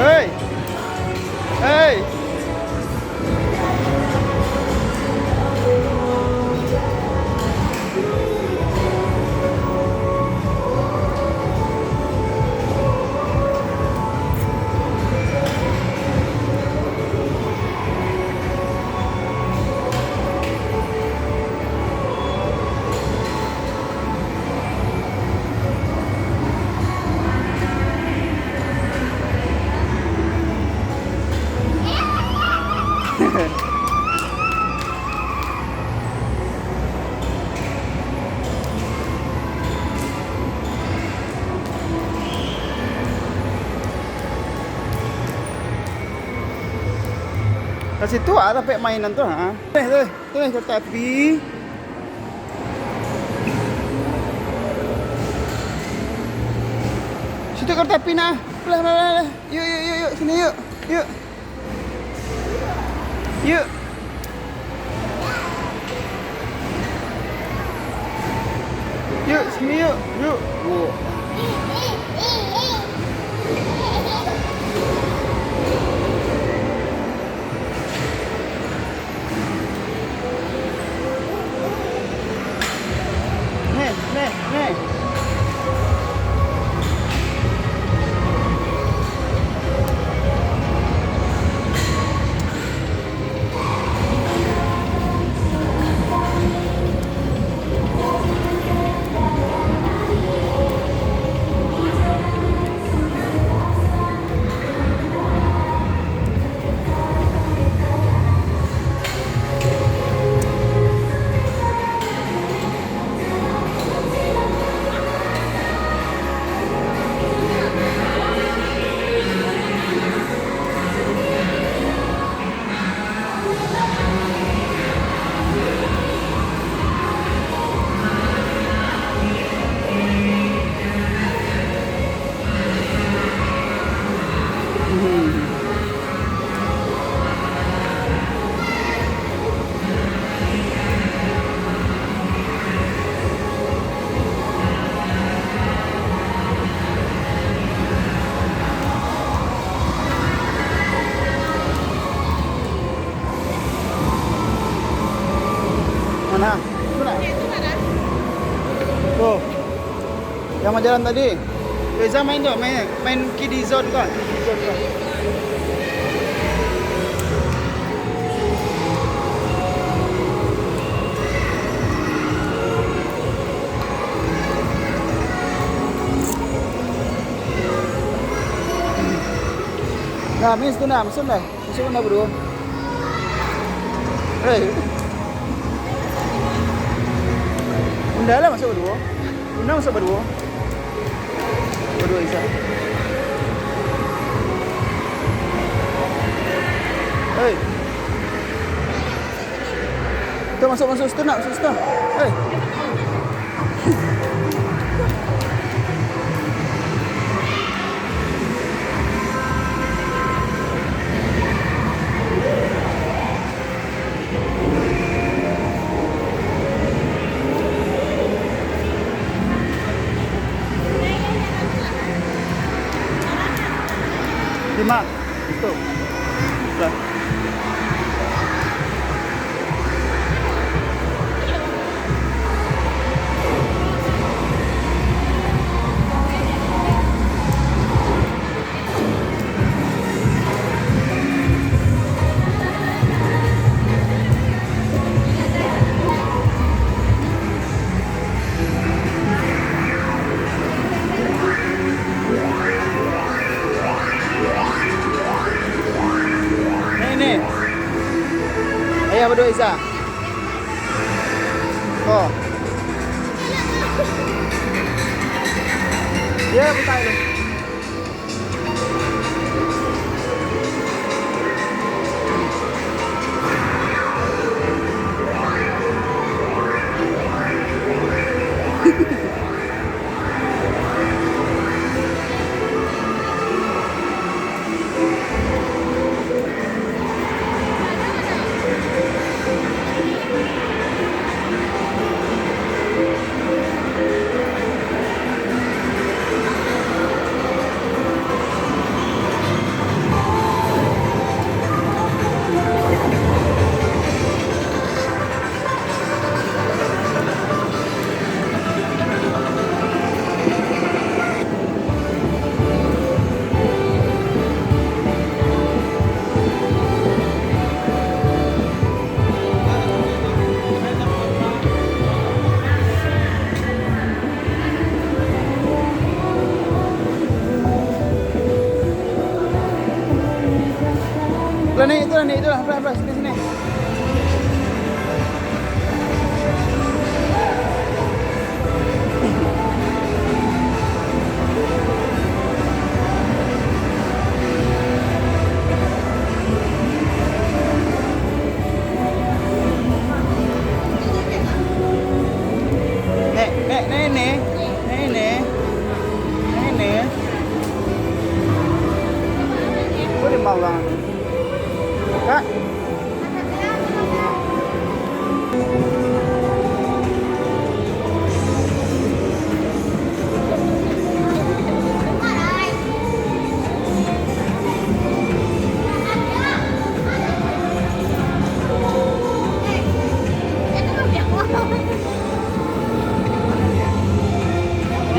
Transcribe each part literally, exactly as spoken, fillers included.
Hei! Hei! Ka situ ah, tampek mainan tu, ha. Eh, tu, tu, kereta api. Situ kereta api nah. Lah, lah, lah, lah. Yuk, yuk, yuk, yuk. Sini, yuk. Yuk. Yuk, sini, yuk. Yuk. Yuk. Neh, neh, neh. Mana? Itu nak? Tuh. Yang bajalan tadi. Reza main tu, main, main Kiddie Zone tu, Kiddie Zone tu. Nah, main situ nah, masuk dah. Masuk dah berdua. Hei. Indak lah masuk berdua. Undang masuk baduo. Baduo Isa. Hei. Tu masuk, masuk situ nak, masuk situ. Hei. Lima. Itu. Lah. Ni, ni. Ayah baduo Isa. Oh. Dia buka dulu. Naik tu lah, naik tu lah. Pelan, pelan, sini, sini. Nek, nek, nek, nek. Nek, nek. Nek, nek. Boleh malam. Kak.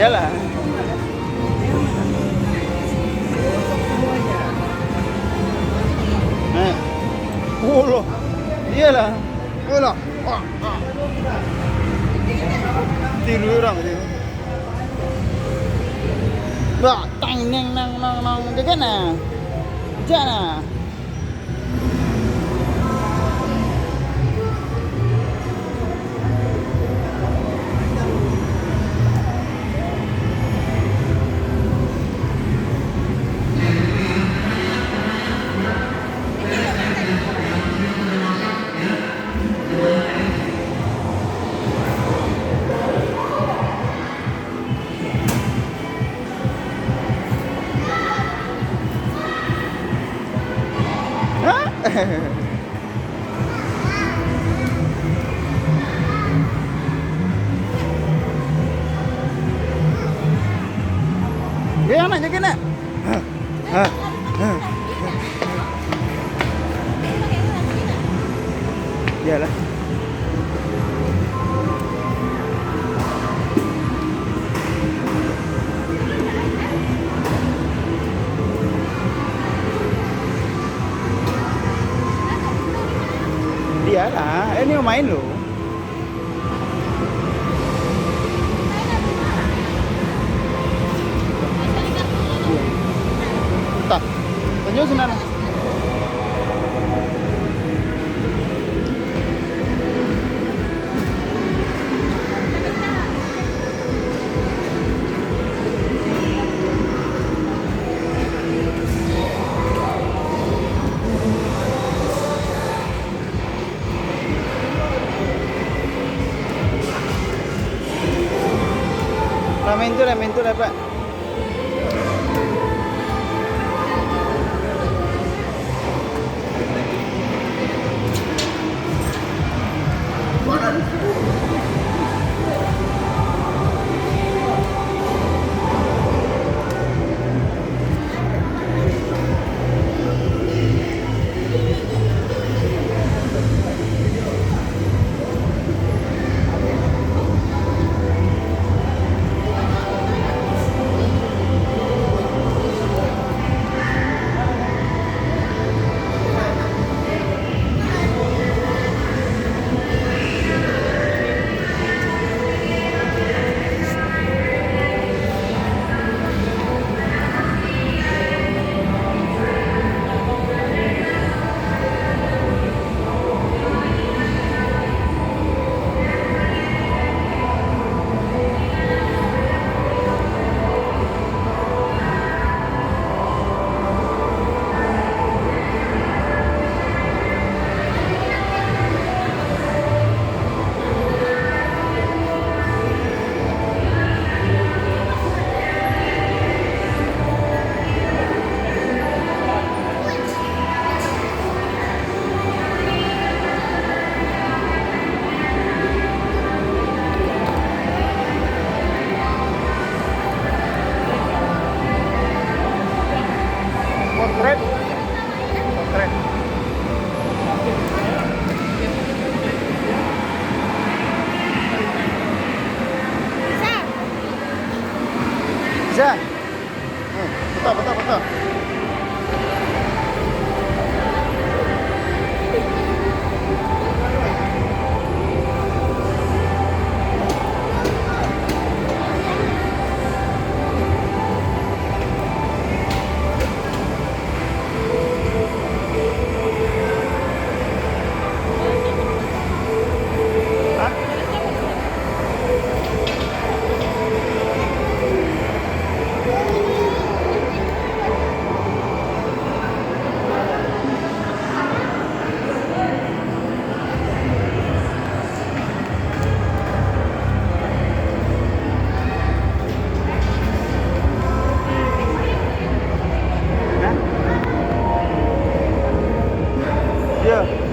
Iyalah. Eh. Allah. Iyalah. Allah. Tiru urang tu. Bah, tang neng nang nang nang, dia kan ah. Hujan ah. Dia anak jaga nak. Iyalah. Iyalah, ini main lo. Tak. Tanyo sinan. Lah, main tu lah, main tu lah, Pak. Potret. Potret. Bisa. Hmm, betul, betul, betul. Yo.